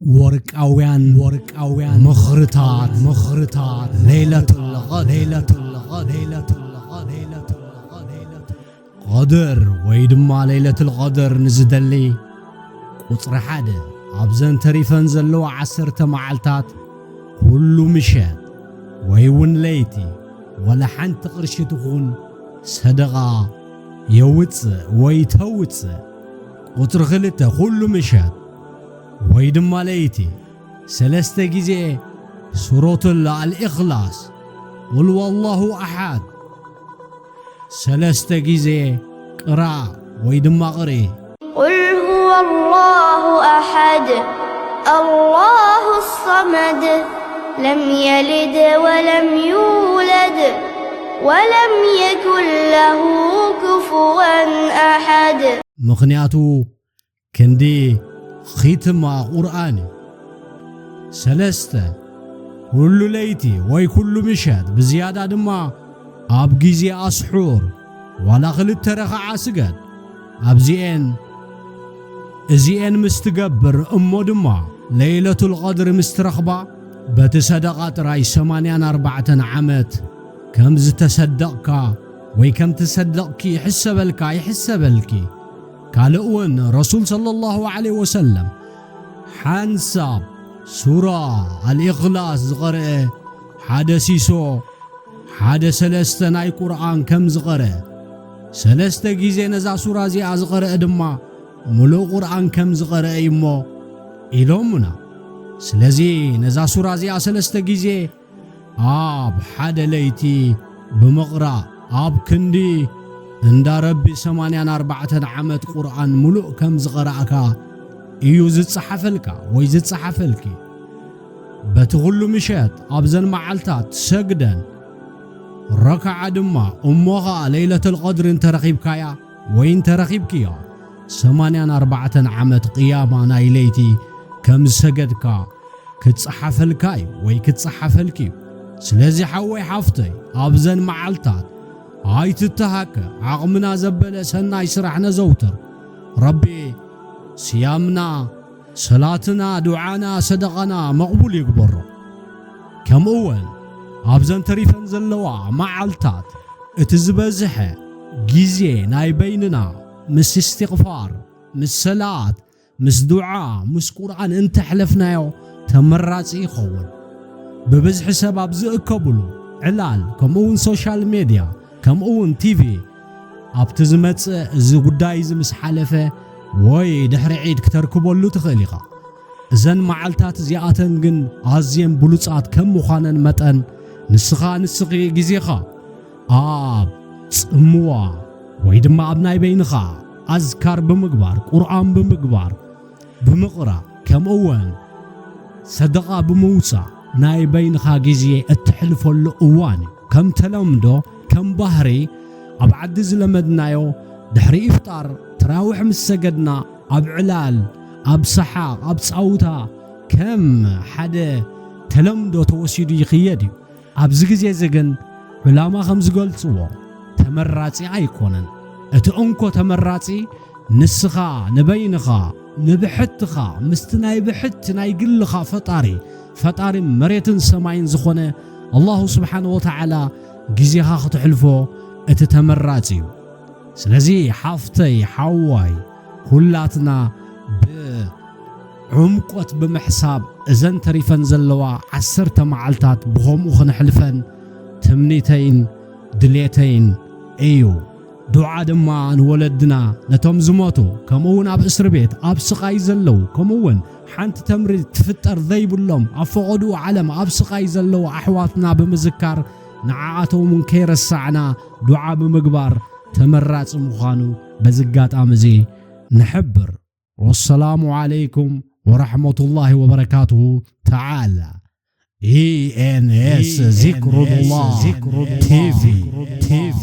ወርቃውያን ወርቃውያን ምኽርታት ምኽርታት ለይለቱል ቐድር ለይለቱል ቐድር ለይለቱል ቐድር ለይለቱል ቐድር ወይ ድማ ለይለቱል ቐድር ንዝደሊ፣ ቁጽሪ ሓደ፣ ኣብዘን ተሪፈን ዘለዋ ዓሰርተ መዓልታት ኩሉ ምሸት ወይ እውን ለይቲ፣ ወላ ሓንቲ ቅርሺ ትኹን ሰደቓ የውጽእ ወይ ተውጽእ። ቁጽሪ ክልተ፣ ኩሉ ምሸት ወይ ድማ ለይቲ ሰለስተ ግዜ ሱረቱል ኣልኢኽላስ፣ ቁል ወላሁ ኣሓድ፣ ሰለስተ ግዜ ቅራእ ወይ ድማ ቅርኢ። قل هو الله أحد، الله الصمد، لم يلد ولم يولد، ولم يكن له كفوا أحد. ምኽንያቱ ክንዲ ኺትማ ቁርኣን እዩ። ሰለስተ፣ ኩሉ ለይቲ ወይ ኩሉ ምሸት፣ ብዝያዳ ድማ ኣብ ግዜ ኣስሑር ዋላ ክልተ ረኽዓ ስገድ። ኣብዚኤን እዚኤን ምስ ትገብር እሞ ድማ ለይለቱል ቐድሪ ምስ ትረኽባ፣ በቲ ሰደቓ ጥራይ ሰማንያን ኣርባዕተን ዓመት ከም ዝተሰደቕካ ወይ ከም ትሰደቕኪ ይሕሰበልካ፣ ይሕሰበልኪ። ካልእ እውን ረሱል ሰለላሁ ዐለይሂ ወሰለም ሓንሳብ ሱራ ኣልኢኽላስ ዝቐርአ ሓደ ሲሶ፣ ሓደ ሰለስተ ናይ ቁርኣን ከም ዝቐርአ፣ ሰለስተ ግዜ ነዛ ሱራ እዚኣ ዝቐርአ ድማ ምሉእ ቁርኣን ከም ዝቐርአ እዩ እሞ ኢሎሙና። ስለዚ ነዛ ሱራ እዚኣ ሰለስተ ግዜ ኣብ ሓደ ለይቲ ብምቕራእ፣ ኣብ ክንዲ እንዳ ረቢ ሰማንያን ኣርባዕተን ዓመት ቁርኣን ሙሉእ ከም ዝቐራእካ እዩ ዝጸሓፈልካ ወይ ዝጸሓፈልኪ። በቲ ኩሉ ምሸት ኣብዘን መዓልታት ትሰግደን ረክዓ ድማ፣ እሞ ኸኣ ለይለተል ቀድሪ እንተረኺብካያ ወይ እንተረኺብክዮ፣ ሰማንያን ኣርባዕተን ዓመት ቅያማ ናይ ለይቲ ከም ዝሰገድካ ክጸሓፈልካ እዩ ወይ ክጸሓፈልኪ እዩ። ስለዚ ሓወይ ሓፍተይ፣ ኣብዘን መዓልታት ኣይትተሃከ፣ ዓቕምና ዘበለ ሰናይ ስራሕ ነዘውትር። ረቢ ስያምና፣ ሰላትና፣ ዱዓና፣ ሰደቓና መቕቡል ይግበሮ። ከምኡ እውን ኣብዘን ተሪፈን ዘለዋ መዓልታት እቲ ዝበዝሐ ግዜ ናይ በይንና ምስ እስትቕፋር፣ ምስ ሰላት፣ ምስ ዱዓ፣ ምስ ቁርኣን እንተሕለፍናዮ ተመራጺ ይኸውን። ብብዝሒ ሰብ ኣብ ዝእከብሉ ዕላል፣ ከምኡ እውን ሶሻል ሜድያ፣ ከምኡ እውን ቲቪ፣ ኣብቲ ዝመጽእ እዚ ጉዳይ እዚ ምስ ሓለፈ ወይ ድሕሪ ዒድ ክተርክበሉ ትኽእል ኢኻ። እዘን መዓልታት እዚኣተን ግን ኣዝየን ብሉጻት ከም ምዃነን መጠን፣ ንስኻ ንስኺ ግዜኻ ኣብ ጽምዋ ወይ ድማ ኣብ ናይ በይንኻ ኣዝካር ብምግባር፣ ቁርኣን ብምግባር፣ ብምቕራእ፣ ከምኡ እውን ሰደቓ ብምውጻእ ናይ በይንኻ ግዜ እትሕልፈሉ እዋን እዩ። ከም ተለምዶ፣ ከም ባህሪ ኣብ ዓዲ ዝለመድናዮ፣ ድሕሪ ኢፍጣር ትራውሕ ምስ ሰገድና ኣብ ዕላል፣ ኣብ ሰሓቕ፣ ኣብ ጻውታ ከም ሓደ ተለምዶ ተወሲዱ ይኽየድ እዩ። ኣብዚ ግዜ እዚ ግን ዑላማ ከም ዝገልጽዎ ተመራጺ ኣይኮነን። እቲ እንኮ ተመራጺ ንስኻ ንበይንኻ፣ ንብሕትኻ፣ ምስቲ ናይ ብሕቲ ናይ ግልኻ ፈጣሪ፣ ፈጣሪ መሬትን ሰማይን ዝኾነ ኣላሁ ስብሓነ ወተዓላ ግዜኻ ክተሕልፎ እቲ ተመራጺ እዩ። ስለዚ ሓፍተይ፣ ሓዋይ፣ ኩላትና ብዕምቆት ብምሕሳብ እዘን ተሪፈን ዘለዋ ዓሰርተ መዓልታት ብኸምኡ ክነሕልፈን ትምኒተይን ድሌተይን እዩ። ዱዓ ድማ ንወለድና፣ ነቶም ዝሞቱ፣ ከምኡ እውን ኣብ እስሪ ቤት ኣብ ስቓይ ዘለዉ፣ ከምኡ እውን ሓንቲ ተምሪ ትፍጠር ዘይብሎም ኣብ ፈቐድኡ ዓለም ኣብ ስቓይ ዘለዉ ኣሕዋትና ብምዝካር ንዓኣቶም እውን ከይረሳዕና ዱዓ ብምግባር ተመራጺ ምዃኑ በዚ ኣጋጣሚ እዚ ንሕብር። ወሰላሙ ዓለይኩም ወረሕመቱላሂ ወበረካቱሁ ተዓላ። ኢኤንኤስ ዚክሩላህ ቲቪ ቲቪ።